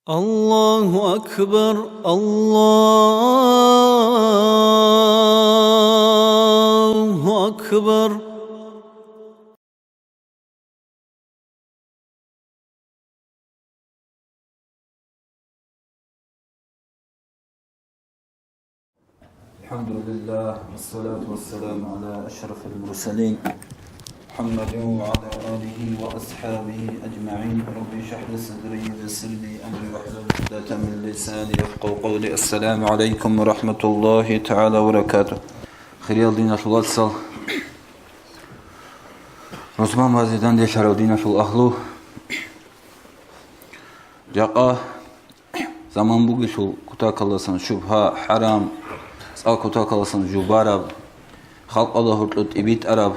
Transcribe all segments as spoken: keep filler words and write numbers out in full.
الله أكبر، الله أكبر. الحمد لله، والصلاة والسلام على أشرف المرسلين، محمد وعلى آله وأصحابه أجمعين. رب اشرح لي صدري ويسر لي أمري واحلل عقدة من لساني يفقهوا قولي. السلام عليكم ورحمة الله تعالى وبركاته. Хириял диналъул вацал, рузман базе данделъарал диналъул агьлу, жакъа заман бугелъул кутакалдасан шубгьа, хӀарам, цӀакъ кутакалдасан жубараб, халкъалда гьоркьоб тӀибитӀараб.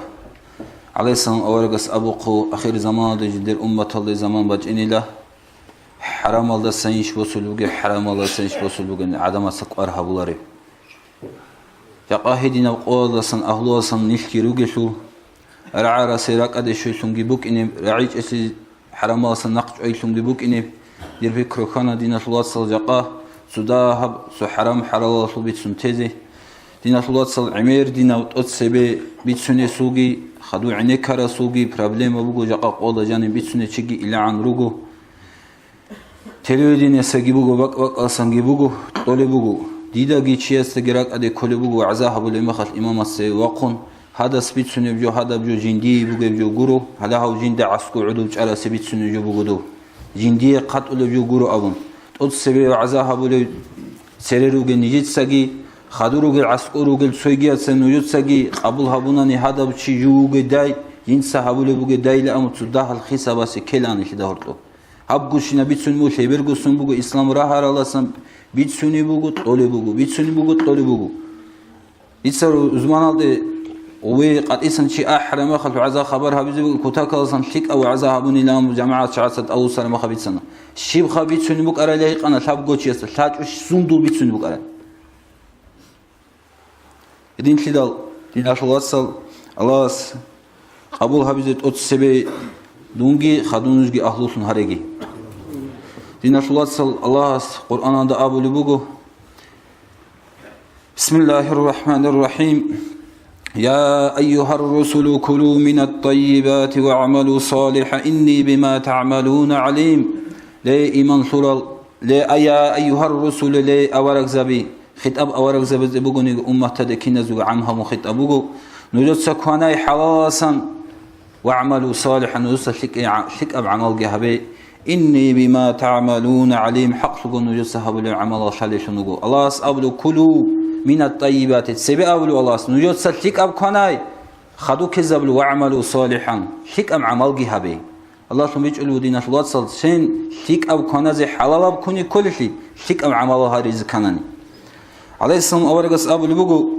ГӀалайгьиссалам аварагас абухъу, ахир заманалда жидер умматалде заман бачӀинила, хӀарамалдасайищ босулеб бугеб, хӀарамалдасайищ босулеб бугеб гӀадамаца кӀвар гьабулареб. Жакъа гьединаб къоялдасан агьлуялдасан нилъги ругелъул, рагӀарасе ракӀаде щвелъунги букӀинеб, рагӀичӀелъи хӀарамалдасан нахъ чӀвайлъунги букӀинеб, дир пикру ккана диналъул вацал жакъа цо дагьаб, цо хӀарам-хӀалалалъул бицун тезе. Диналъул вацал, гӀемер динав тӀоцебе бицунесулги, хадув гӀенеккарасулги проблема буго, жакъа къоялда жаниб бицунев чиги илагӀан руго. Телевидениесаги буго, бакӀ-бакӀалдасанги буго, кьолеб буго. Дидаги чиясдаги ракӀаде кколеб буго, вагӀза гьабулеб мехалъ имамасде вахъун, гьадас бицунеб жо, гьадаб жо жиндие бугеб жо гуро, гьале гьав жинда гӀаскӀу гӀодов чӀарасе бицунеб жо буго дов. Жиндие хъатӀулеб жо гуро абун. ТӀоцебе вагӀза гьабулев цере ругел нижецаги, хадур ругел гӀаскӀур ругел цойгияца нужецаги къабул гьабунани гьадаб чи жив вугедай, жинца гьабулеб бугедайилан цо дагьал хисабасе ккелаан нилъеда гьоркьоб. Гьабгощинаб бицунеб буго, лъеберго сон буго, ислам рагьараласан бицунеб буго, кьолеб буго, бицунеб буго, кьолеб буго. Дица рузманалде, ове къатӀисан чи ахӀараб мехалъ вагӀза хабар гьабизе буго, кутакалдасан лъикӀаб вагӀза гьабунилан жамагӀат чагӀаца тӀалусараб мехалъ бицана. Щибха бицунеб букӀарал гьикъана лъабго чиясда, лъачӀущ сундул бицунеб букӀарал. Гьединлъидал, диналъул вацал, Аллагьас къабул гьабизе тӀоцебе дунги хадув нужги агьлулъун гьареги. Диналъул вацал, Аллагьас Къуръаналда абулеб буго: بسم الله الرحمن الرحيم. يا أيها الرسل كلوا من الطيبات واعملوا صالحا إني بما تعملون عليم. Ле, иман лъурал, ле, я айюгьар русулу, ле, аварагзаби, хитӀаб аварагзабазде бугониги, умматалде киназего гӀам гьабун хитӀаб буго, нужеца кванай хӀалалалдасан, вагӀмалу салихӀан, нужеца лъикӀи-, лъикӀаб гӀамалги гьабе, инни бима тагӀмалуна гӀалим, хӀакълъун нужеца гьабулеб гӀамалал лъалелъун вуго. Аллагьас абулеб, кулу мина тӀайибати, цебе абулеб Аллагьас, нужеца лъикӀаб кванай, хадуб ккезабулеб, вагӀмалу салихӀан, лъикӀаб гӀамалги гьабе. Аллагьлъун бичӀчӀулев вуго, диналъул вацал, сен лъикӀаб кваназе хӀалалаб ккуни кколелъи, лъикӀаб гӀамал гьаризе кканани. ГӀалайгьиссалам аварагас абулеб буго: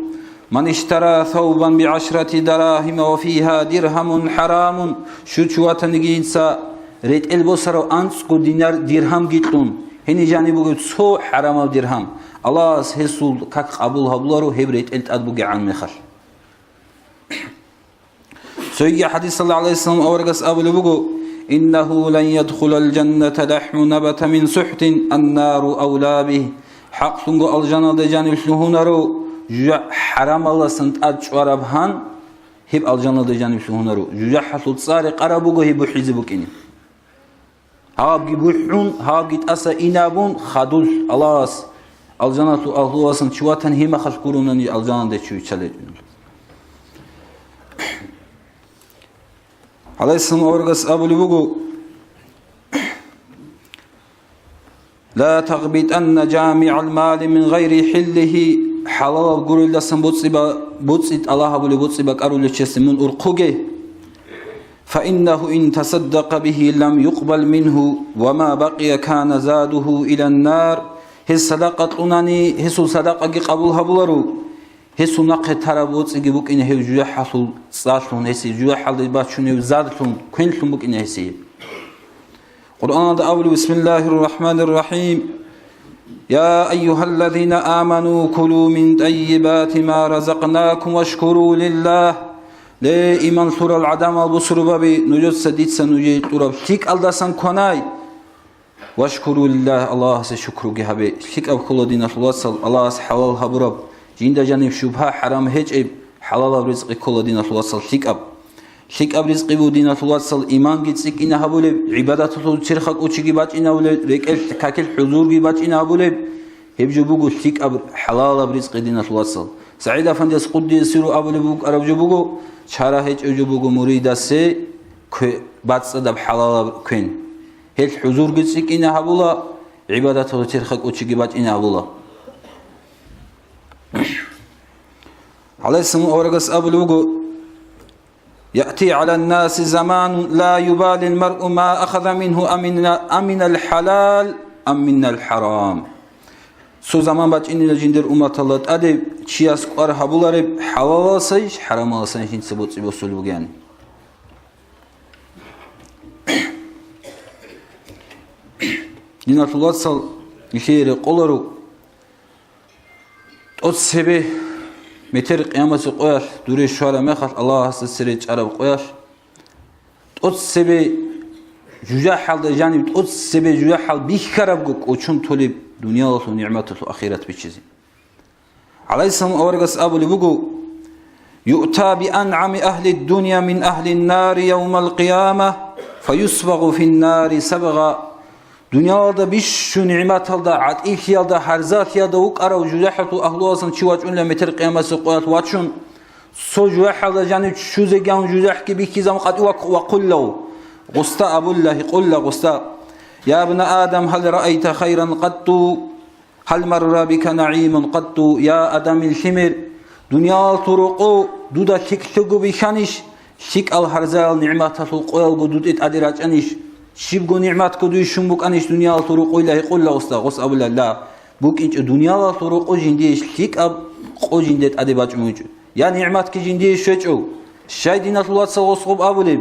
«Ман иштара саубан бигӀашрати дарагьима ва фигьа диргьамун хӀарамун», щив чи ватаниги жинца ретӀел босарав анцӀго динар, диргьамги кьун, гьениб жаниб бугеб цо хӀарамаб диргьам, Аллагьас гьесул как къабул гьабуларо гьеб ретӀел тӀад бугебгӀан мехалъ. Цоги хӀадисалда гӀалайгьиссалам аварагас абулеб буго: «Иннагьу лан ядхулал жанната лахӀму набата мин сухӀтин, аннару авла бигь». ХӀакълъунго алжаналде жаниб лъугьунаро жужахӀ хӀарамалдасан тӀад чӀвараб гьан, гьеб алжаналде жаниб лъугьунаро. ЖужахӀалъул цӀа рекъараб буго гьеб бухӀизе букӀине. Гьабги бухӀун, гьабги тӀаса инабун, хадуб Аллагьас алжаналъул агьлуялдасан чи ватани, гьеб мехалъ гуронани алжаналде чи виччалел. ГӀалайгьиссалам аварагас абулеб буго: «Ла тагъбитанна жамигӀал мали мин гъайри хӀиллигьи», хӀалалаб гурелдасан боцӀи ба-, боцӀи тӀалаб гьабулеб, боцӀи бакӀарулев чиясе мун урхъуге. «Фаиннагьу ин тасаддакъа бигьи лам юкъбал мингьу, ва ма бакъия кана задугьу илан нар». Гьес садакъа кьунани, гьесул садакъаги къабул гьабуларо. Гьесул нахъе тараб боцӀиги букӀине гьев жужахӀалъул цӀалъун, гьесие жужахӀалде бачунев задлъун, квенлъун букӀине гьесие. Къуръаналда абулеб: «Бисмиллагьир рахӀманир рахӀим. Я айюгьаллазина аману, кулу мин тӀаййибати ма разакънакум вашкуру лиллагь». Ле, иман лъурал гӀадамал, бусурбаби, нужеца дица нужее кьураб лъикӀалдасан кванай. Вашкуру лиллагь, Аллагьасе шукруги гьабе. ЛъикӀаб ккола, диналъул вацал, Аллагьас хӀалал гьабураб, жинда жаниб шубгьа, хӀарам гьечӀеб, хӀалалаб ризкъи ккола, диналъул вацал, лъикӀаб. ЛъикӀаб ризкъи буго, диналъул вацал, иманги цӀикӀкӀине гьабулеб, гӀибадаталъул черха кӀочиги бачӀине гьабулеб, рекӀелъ какил хӀузурги бачӀине гьабулеб, гьеб жо буго лъикӀаб хӀалалаб ризкъи, диналъул вацал. СагӀид Афандияс къуддиса сирругьу абулеб букӀараб жо буго, чара гьечӀеб жо буго муридасе кве-, бацӀцӀадаб хӀалалаб квен. Гьел хӀузурги цӀикӀкӀине гьабула, гӀибадаталъул черха кӀочиги бачӀине гьабула. ГӀалайгьиссалам аварагас абулеб буго: «Яъти гӀалан-наси заманун ла юбали ал-маръу ма ахаза мингьу аминал хӀалал ам минал хӀарам». Цо заман бачӀинила жиндир умматалда тӀаде, чияс кӀвар гьабулареб хӀалалаласайищ, хӀарамаласайищ жинца боцӀи босулеб бугеян. Диналъул вацал, нилъее рекъоларо, тӀоцебе метер къиямасеб къоялъ дуре щвараб мехалъ, Аллагьасда цере чӀараб къоялъ, тӀоцебе жужахӀалда жаниб, тӀоцебе жужахӀал бихьарабго кӀочон толеб дуниялалъул нигӀматалъул ахират бичизе. ГӀалайгьиссалам аварагас абулеб буго: «Юъта би ан'ами агьли дунья мин агьли нари явмал къияма, фаюсбагъу фин нари сабгъа». Дуниялалда бищун нигӀматалда, гӀатӀилъиялда, гьарзалъиялда вукӀарав жужахӀалъул агьлуялдасан чи вачӀунила метер къиямасеб къоялъ вачун, цо жужахӀалда жанив ччузегиян жужахӀги бихьизабун къватӀив вак-, вахъулев. Гъусда абула, гьикъула гъусда: «Я ибна Адам, гьал раайта хайран къатту? Гьал марра бика нагӀимун къатту?» Я Адамил лъимер, дуниялалъул рокъов дуда лъикӀлъиго бихьанищ? ЛъикӀал гьарзаял нигӀматалъул къоялго дуде тӀаде рачӀанищ? Щибго нигӀматго дуе щун букӀанищ дуниялалъул рокъойила? Гьикъула гъусда. Гъос абула: «Ла, букӀинчӀо, дуниялалъул рокъо жиндие лъикӀаб къо жинде тӀаде бачӀун бугечӀо. Я нигӀматги жиндие щвечӀо». Щай, диналъул вацал, гъос гъоб абулеб?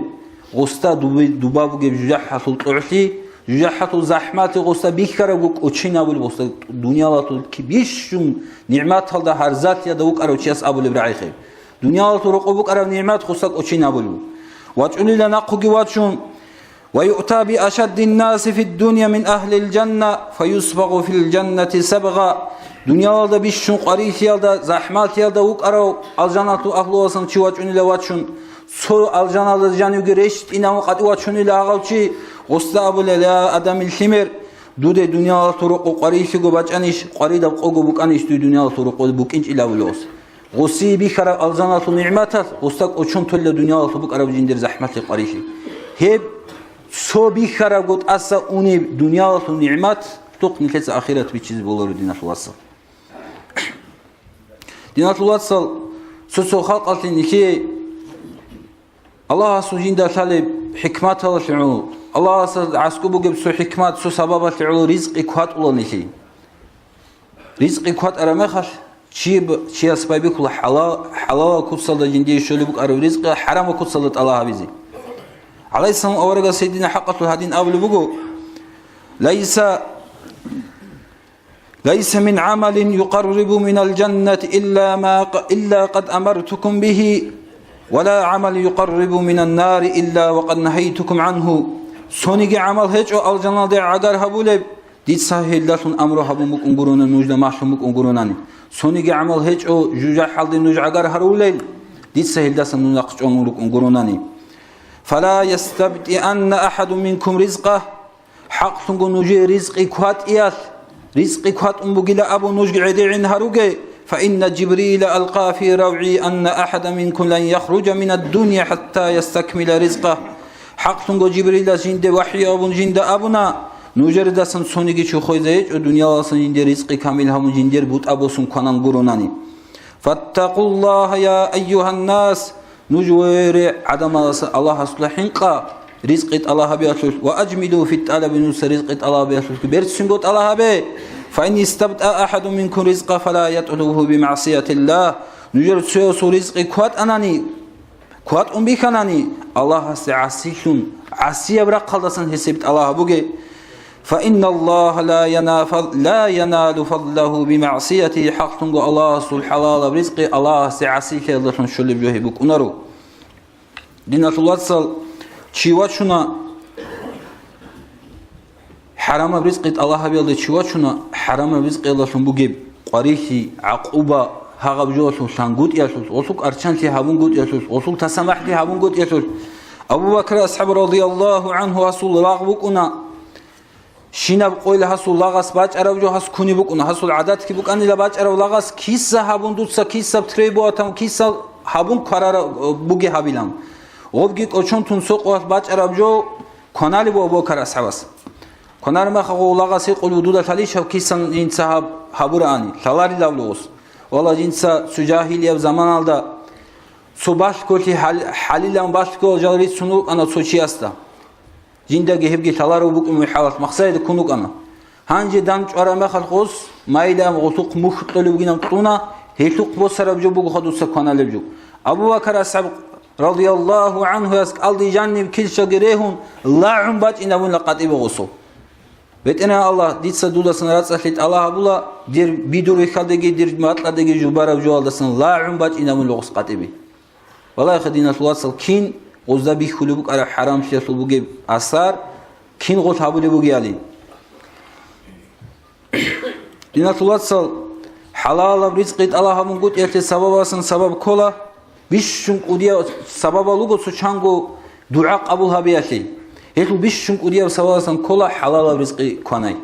Гъусда дуби-, дуба бугеб жужахӀалъул кьогӀлъи, жужахӀалъул захӀмалъи гъусда бихьарабго кӀочинабулеб гъусда дуниялалъул ки-, бищун нигӀматалда гьарзалъиялда вукӀарав чияс абулеб рагӀихъе. Дуниялалъул рокъоб букӀараб нигӀмат гъусда кӀочинабулеб. ВачӀунила нахъуги вачун, «Ва юъта би ашаддин-наси фид-дунья мин агьлил-жанна, фаюсбагъу фил-жаннати сабгъа». Дуниялалда бищун къварилъиялда, захӀмалъиялда вукӀарав алжаналъул агьлуялдасан чи вачӀунила вачун, цо алжаналда жанивги рещтӀинавун къватӀив вачунила гьагъав чи, гъусда абула: «Я Адамил лъимер, дуде дуниялалъул рокъо къварилъиго бачӀанищ, къваридаб къого букӀанищ дуе дуниялалъул рокъо букӀинчӀила?» абула гъос. Гъосие бихьараб алжаналъул нигӀматалъ гъусда кӀочон толила дуниялалъул букӀараб жиндир захӀмалъи къварилъи. Гьеб цо бихьарабго тӀаса унеб дуниялалъул нигӀматлъухъ нилъеца ахират бичизе боларо, диналъул вацал. Диналъул вацал, цо-цо халкъалъе нилъее Аллагьасул жинда лъалеб хӀикматалъе гӀоло, Аллагьасда аскӀоб бугеб цо хӀикмат, цо сабабалъе гӀоло ризкъи кватӀула нилъее. Ризкъи кватӀараб мехалъ, чи-, чияс байбихьула хӀала-, хӀалалал куцалда жиндие щолеб букӀараб ризкъи хӀарамал куцалда тӀалаб гьабизе. ГӀалайгьиссалам аварагас гьединаб хӀакъалъулъ гьадин абулеб буго: «Лайса, лайса мин гӀамалин юкъаррибу минал жаннати илла ма къ-, илла къад амартукум бигьи, ва ла гӀамалин юкъаррибу минан нари илла ва къад нагьайтукум гӀангьу». Цониги гӀамал гьечӀо алжаналде гӀагар гьабулеб, дица гьелдалъун амру гьабун букӀун гурони, нужда малъун букӀун гуронани. Цониги гӀамал гьечӀо жужахӀалде нуж гӀагар гьарулел, дица гьелдасан нуж нахъчӀван рукӀун гуронани. «Фала ястабтӀианна ахӀадун минкум ризкъа». ХӀакълъунго нужее ризкъи кватӀиялъ, ризкъи кватӀун бугила абун нужги гӀедегӀин гьаруге, «Фа инна Жибрила алкъа фи равгӀи анна ахӀадан минкум лан яхружа минад-дунья хӀатта ястакмила ризкъа». ХӀакълъунго Жибрилас жинде вахӀю абун жинда абуна, нужердасан цониги чи хвезаечӀо дуниялалдасан жинде ризкъи камил гьабун жиндир бутӀа босун кванан гуронани. «Фаттакъуллагьа, я айюгьаннас», нуж, ве гӀадамалас, Аллагьасда хӀинкъа, ризкъи тӀалаб гьабиялъулъ, «ва ажмилу фит-тӀалаби», нужеца ризкъи тӀалаб гьабиялъулъги берцинго тӀалаб гьабе. «Фа ин истабтӀа ахӀадун минкум ризкъа, фала ятлубгьу бимагӀсиятиллагь». Нужер цоясул ризкъи кватӀанани, кватӀун бихьанани, Аллагьасде гӀасилъун, гӀасияб рахъалдасан гьесие тӀалаб гьабуге. «Фа инналлагьа ла яна-, ла яналу фадлагьу бимагӀсиятигьи», хӀакълъунго Аллагьасул хӀалалаб ризкъи Аллагьасде гӀасилъиялдалъун щолеб жо гьеб букӀунаро. Диналъул вацал, чи вачуна, ХӀарамаб ризкъи тӀалаб гьабиялда чи вачуна, хӀарамаб ризкъиялдалъун бугеб къварилъи, гӀакъуба, гьагъаб жоялъул лъангутӀиялъул, гъосул къарчанлъи гьабунгутӀиялъул, гъосул тасамахӀлъи гьабунгутӀиялъул. Абу Бакр асхӀаб радияллагьу гӀанху гьасул лагъ букӀуна, щинаб къойил гьасул лагъас бачӀараб жо гьас ккунеб букӀуна, гьасул гӀадатги букӀанила бачӀараб лагъас, киса гьабун дуца, кисаб требоватан, киса гьабун кварараб буги гьабилан. Гъобги кӀочон тун сокъуялъ бачӀараб жо кваналеб буго Абу Бакр асхӀабас. Кванар мехалъ гъов лагъас гьикъулев дуда лъалищ гьаб кисан жинца гьаб гьабураани, лъаларилав лугъус. Валла, жинца цо жагьилияб заманалда цо балъголъи хӀал-, хӀалилан балъголъ жал рицун рукӀана цо чиясда. Жиндаги гьебги лъаларев букӀин мухӀалат махсайда ккун рукӀана. Гьанже дандчӀвараб мехалъ гъос, майилан гъосухъ мухь кьолеб бугинан кьуна, гьелъухъ босараб жо буго хадуца кваналеб жо. Абу Бакар асхӀаб радияллагьу гӀанхуяс кӀалдиб жаниб килщалги регьун, лагӀун бачӀинабуна къатӀибе гъосул. БетӀергьан Аллагь, дица дудасан рацӀцӀалъи тӀалаб гьабула, дир бидур вихьалдеги, дир бакьалдеги жубараб жоалдасан лагӀун бачӀинабуна гъос къатӀибе. Валлагьиха, диналъул вацал, кин гъозда бихьулеб букӀараб хӀарамлъиялъул бугеб асар, кин гъолъ гьабулеб бугеали. Диналъул вацал, хӀалалаб ризкъи тӀалаб гьабунгутӀиялъе сабабасан сабаб ккола, бищун кӀудияб сабабал руго цо чанго дугӀа къабул гьабиялъе. Гьелъул бищун кӀудияб сабабасан ккола хӀалалаб ризкъи кванай.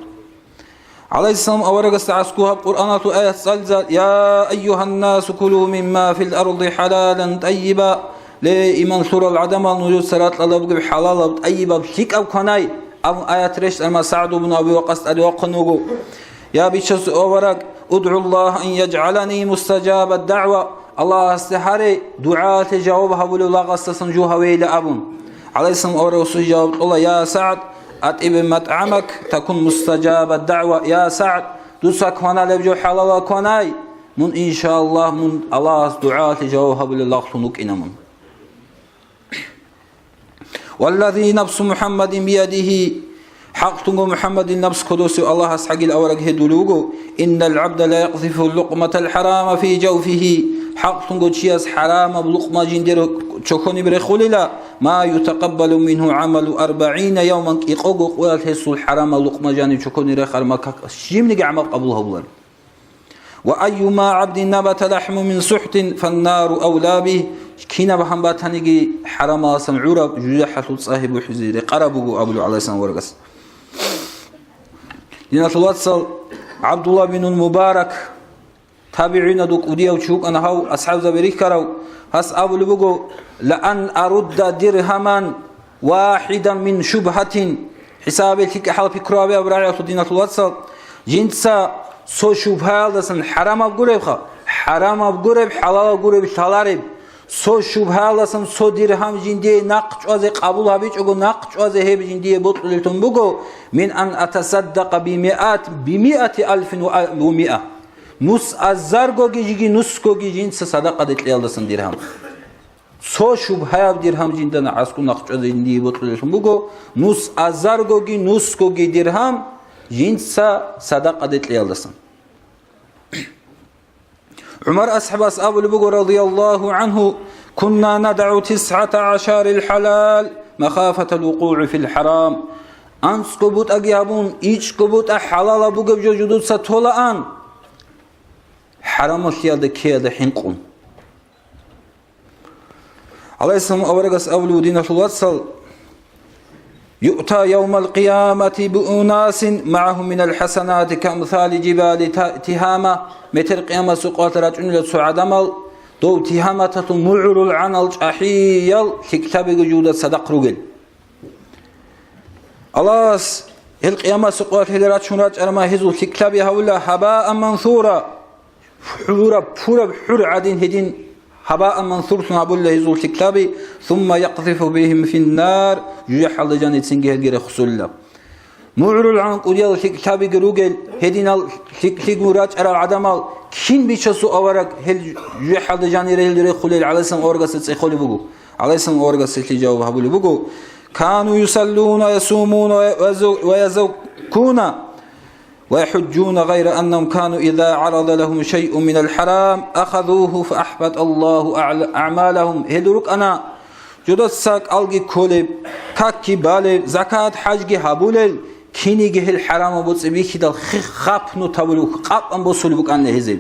ГӀалайгьиссалам аварагасда аскӀоб гьаб Къуръаналъул аят цӀализа: «Я айюгьаннасу кулу мимма фил арди хӀалалан тӀайиба». Ле, иман лъурал гӀадамал, нужеца ракьалда бугеб хӀалалаб, тӀайибаб, лъикӀаб кванай, абун аят рещтӀарма СагӀд ибн Аби Вакъас тӀаде вахъун вуго. Я бичасул авараг, удгӀу Аллагь ан яжгӀалани мустажаба дагӀва, Аллагьасде гьаре, дугӀаялъе жаваб гьабулев лагъасдасан жо гьавейилан абун. ГӀалайгьиссалам аварагасул жаваб кьола: «Я СагӀд, атӀиб матӀгӀамак, такун мустажаба дагӀва». Я СагӀд, дуца кваналеб жо хӀалалаб кванай, мун, иншааллагь, мун Аллагьас дугӀаялъе жаваб гьабулел лагълъун вукӀина мун. «Валлази нафсу МухӀаммадин биядихьи», хӀакълъунго МухӀаммадил нафс кодосев Аллагьас гьагил авараг гьедулев вуго: «Иннал гӀабда ла якъзифу лукъматал хӀарама фи жавфихьи», хӀакълъунго чияс хӀарамаб лукъма жиндир чохьониб рехулила, «ма ютакъаббалу мингьу гӀамалу арбагӀина явман», кӀикъого къоялъ гьесул хӀарамаб лукъма жанив чохьониб рехараб макак щибниги гӀамал къабул гьабуларо. «Ва айюма гӀабдин набата лахӀму мин сухӀтин, фаннару авла бигь». Кинаб гьан батаниги хӀарамаласан гӀураб жужахӀалъул цӀа гьеб бухӀизе рекъараб буго, абулев гӀалайгьиссалам аварагас. Диналъул вацал, ГӀабдулла бинул Мубарак, табигӀиназул кӀудияв чи вукӀана гьав, асхӀабзаби рихьарав, гьас абулеб буго: «Ла ан арудда диргьаман вахӀидан мин шубгьатин». ХӀисабе лъикӀа хӀал пикру гьабе абурагӀиялъул, диналъул вацал, жинца цо шубгьаялдасан, хӀарамаб гуребха, хӀарамаб гуреб, хӀалалаб гуреб, лъалареб, цо шубгьаялдасан цо диргьам жиндие нахъ чӀвазе къабул гьабичӀого, нахъ чӀвазе гьеб жиндие бокьулеллъун буго, «мин ан атасаддакъа бимиат, бимиати алфин ва, ва миа». Нус азаргоги жиги нусгоги жинца садакъаде кьеялдасан диргьам. Цо шубгьаяб диргьам жинда нахъ чӀвазе жиндие бокьулеллъун буго, нус азаргоги нусгоги диргьам жинца садакъаде кьеялдасан. ГӀумар асхӀабас абулеб буго, радияллагьу гӀанху: «Кунна надагӀу тисгӀата гӀашарил хӀалал махафатал вукъугӀи фил хӀарам». АнцӀго бутӀаги гьабун, ичӀго бутӀа хӀалалаб бугеб жо жудуца толаан, хӀарамалъиялда ккеялда хӀинкъун. ГӀалайгьиссалам аварагас абулев, диналъул вацал: «Юъта явмал къиямати биунасин магӀагьум минал хӀасанати камсали жибали та-, Тигьама». Метер къиямасул къоялъ рачӀунила цо гӀадамал, дов Тигьаматалъул мугӀрул гӀанал чӀахӀиял лъикӀлъабиги жуда цадахъ ругел. Аллагьас гьел къиямасул къоялъ гьел рачун рачӀарма гьезул лъикӀлъаби гьавула гьабаан мансура. ХӀураб, пураб хӀур гӀадин гьедин гьабаан мансурлъун гьабулла гьезул лъикӀлъаби, сумма якъзифу бигьим финнар, жужахӀалда жаницинги гьелги рехсулла. МугӀрул гӀан кӀудиял лъикӀлъабиги ругел, гьединал лъикӀлъигун рачӀарал гӀадамал кин бичасул авараг гьел жужахӀалда жанире гьел рехулел гӀалайгьиссалам аварагасда цӀехолеб буго. ГӀалайгьиссалам аварагас гьелъие жаваб гьабулеб буго: «Кану юсаллуна ва ясумуна ва язу-, ва язаккуна». ويحجون غير أنهم كانوا إذا عرض لهم شيء من الحرام أخذوه فأحبط الله أعل-، أعمالهم. Гьел рукӀана жодоца кӀалги кколеб, какги балеб, закат-хӀажги гьабулел, киниги гьел хӀарамаб боцӀи бихьидал хи-, хапнут гьабулеб, къапӀан босулеб букӀанила гьезул.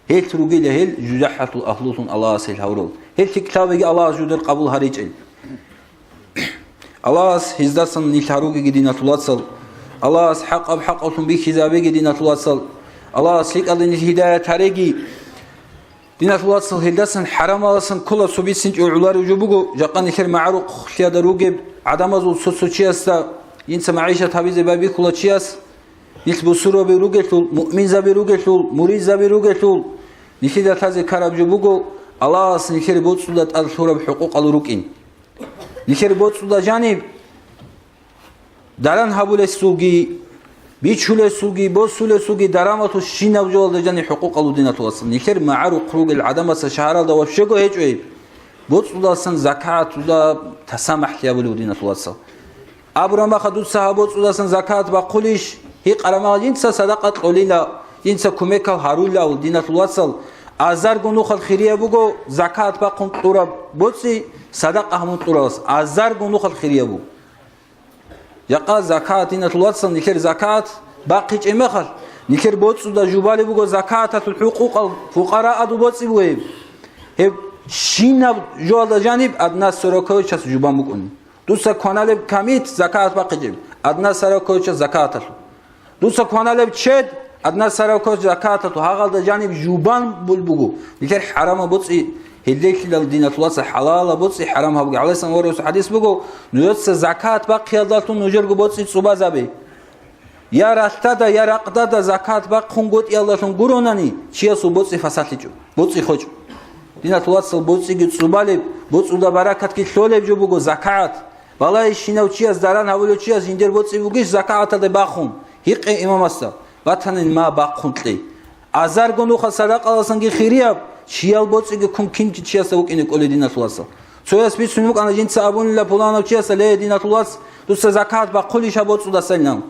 Гьел ругила гьел жужахӀалъул агьлулъун Аллагьас гьел гьавурал. Гьел лъикӀлъабиги Аллагьас жудер къабул гьаричӀел. Аллагьас гьездасан нилъ гьаругеги, диналъул вацал. Аллагьас хӀакъаб хӀакъавлъун бихьизабеги, диналъул вацал. Аллагьас лъикӀалде нилъ гьидаят гьареги. Диналъул вацал, гьелдасан хӀарамаласан ккола цо бицинчӀев гӀоларев жо буго, жакъа нилъер магӀарухълъиялда ругеб гӀадамазул цо-цо чиясда, инца магӀишат гьабизе байбихьула чияс, нилъ бусурбаби ругелъул, муъминзаби ругелъул, муридзаби ругелъул, нилъеда лъазе ккараб жо буго, Аллагьас нилъер боцӀуда тӀад лъураб хӀукъукъал рукӀин. Нилъер боцӀуда жаниб даран гьабулесулги, бичулесулги, босулесулги дарамалъул щинаб жоялда жаниб хӀукъукъал, диналъул вацал. Нилъер магӀарухъ ругел гӀадамаца шагьаралда ващего гьечӀо гьеб. БоцӀудасан закагӀаталда тасамахӀлъи гьабулев, диналъул вацал. Абураб мехалъ дуца гьаб боцӀудасан закагӀат бахъулищ? Гьикъараб мехалъ жинца садакъа кьолила, жинца кумекал гьарулев, диналъул вацал. Азарго нухалъ хирияб буго закагӀат бахъун кьураб боцӀи садакъа гьабун кьуралас. Азарго нухалъ хирияб буго. Жакъа закагӀат, диналъул вацал, нилъер закагӀат бахъичӀеб мехалъ, нилъер боцӀуда жубалеб буго закагӀаталъул хӀукъукъал, фукъараадул боцӀи бугеб. Гьеб щинаб жоялда жаниб одна сороковая часть жубан букӀун. Дуца кваналеб камит закагӀат бахъичӀеб, одна сороковая часть закагӀаталъул. Дуца кваналеб чед, одна сороковая часть закагӀаталъул, гьагъалда жаниб жубан бул буго. Нилъер хӀарамаб боцӀи, гьелдехилал, диналъул вацал, хӀалалаб боцӀи хӀарам гьабуге. ГӀалайгьиссалам аварагасул хадис буго, нужеца закагӀат бахъиялдалъун нужерго боцӀи цӀубазабе. Я ралъдада, я ракъдада закагӀат бахъун гутӀиялдалъун гуронани, чиясул боцӀи фасалъичӀо, боцӀи хочӀо. Диналъул вацал, боцӀиги цӀубалеб, боцӀуда баракатги лъолеб жо буго закагӀат. Балагьищинав чияс, даран гьавулев чияс жиндер боцӀи бугищ закагӀаталде бахун? Гьикъе имамасда, батанин ма бахъун кье. Азарго нухалъ садакъаласанги хирияб, чиял боцӀиги ккун кинги чиясда вукӀине кӀолей, диналъул вацал. Цояс бицун букӀана жинца абунила пуланав чиясда, ле, диналъул вац, дуца закагӀат бахъулищ гьаб боцӀудасайилан?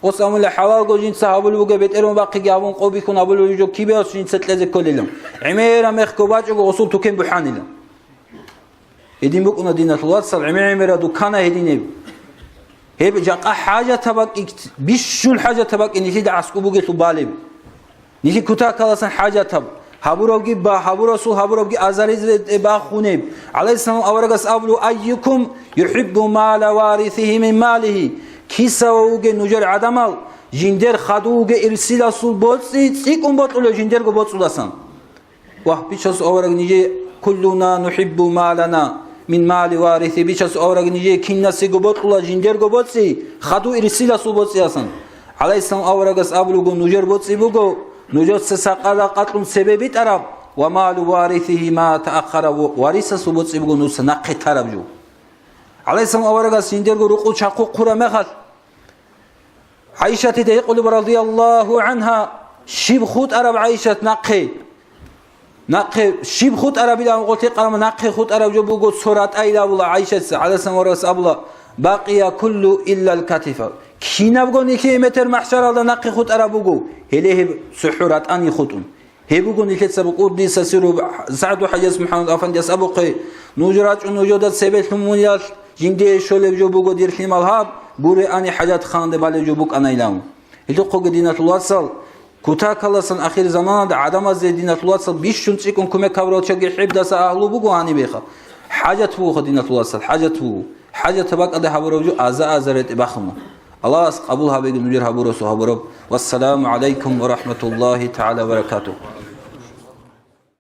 Ос абунила, хӀалалго жинца гьабулеб бугеб, бетӀерун бахъиги гьабун, къо бихьун гьабулеб жо кибеялъ жинца кьезе кколилан. ГӀемераб мехго бачӀого осул тукен бухӀанила. Гьедин букӀуна, диналъул вацал, гӀемер-гӀемерал дукана гьединеб. Гьеб жакъа хӀажатаб бакӀи, бищун хӀажатаб бакӀи нилъеда аскӀоб бугелъул балеб. Нилъ кутакаласан хӀажатаб. Гьабурабги ба-, гьабурасул гьабурабги азаризе тӀе бахунеб. ГӀалайгьиссалам аварагас абулев: «Айюкум юхӀиббу мала варисихи мин малихи». Кисава вугев нужер гӀадамал, жиндер хадув вугев ирсиласул боцӀи цӀикӀкӀун бокьулев жиндерго боцӀудасан? Вагь, бичасул авараг нижее: «Куллуна нухӀиббу малана мин мали варисихи», бичасул авараг нижее кинасего бокьула жиндерго боцӀи, хадув ирсиласул боцӀиясан. ГӀалайгьиссалам аварагас абулего: «Нужер боцӀи буго нужеца сакъа-ракъалъун цебе битӀараб, ва малу варисихи ма тааххара, ва-, варисасул боцӀи буго нужеца нахъе тараб жо». ГӀалайгьиссалам аварагас жиндерго рукъу чахъу хъураб мехалъ, ГӀайшатида гьикъулеб, радияллагьу гӀангьа, щиб хутӀараб, ГӀайшат, нахъе? Нахъе щиб хутӀарабилан гъолъи къарама, нахъе хутӀараб жо буго цо ратӀайилан абула ГӀайшатица, гӀалайгьиссалам аварагас абула: «Бакъия куллу иллал катифа». Кинабго нилъее метер махӀшаралда нахъе хутӀараб буго, гьеле гьеб цохӀо ратӀани хутӀун. Гьеб буго нилъеца букӀундиса сиру СагӀду ХӀажияс МухӀаммад Афандияс абухъе: «Нуж рачӀун нужеда цебе лъумунилан жиндие щолеб жо буго, дир лъимал, гьаб гуреани хӀажат ханде балеб жо букӀанайилан». Гьелъухъеги, диналъул вацал, кутакаласан ахирзаманалда гӀадамазде, диналъул вацал, бищун цӀикӀкӀун кумек гьабурал чагги хӀебдаса агьлу буго гьанибеха. ХӀажат бугоха, диналъул вацал, хӀажат буго. ХӀажатаб бакӀалде гьабураб жо аза-азарие тӀибахуна. Аллагьас къабул гьабеги нужер гьабурасул гьабураб. Вассаламу гӀалайкум ва рахӀматуллагьи тагӀала ва баракатугь.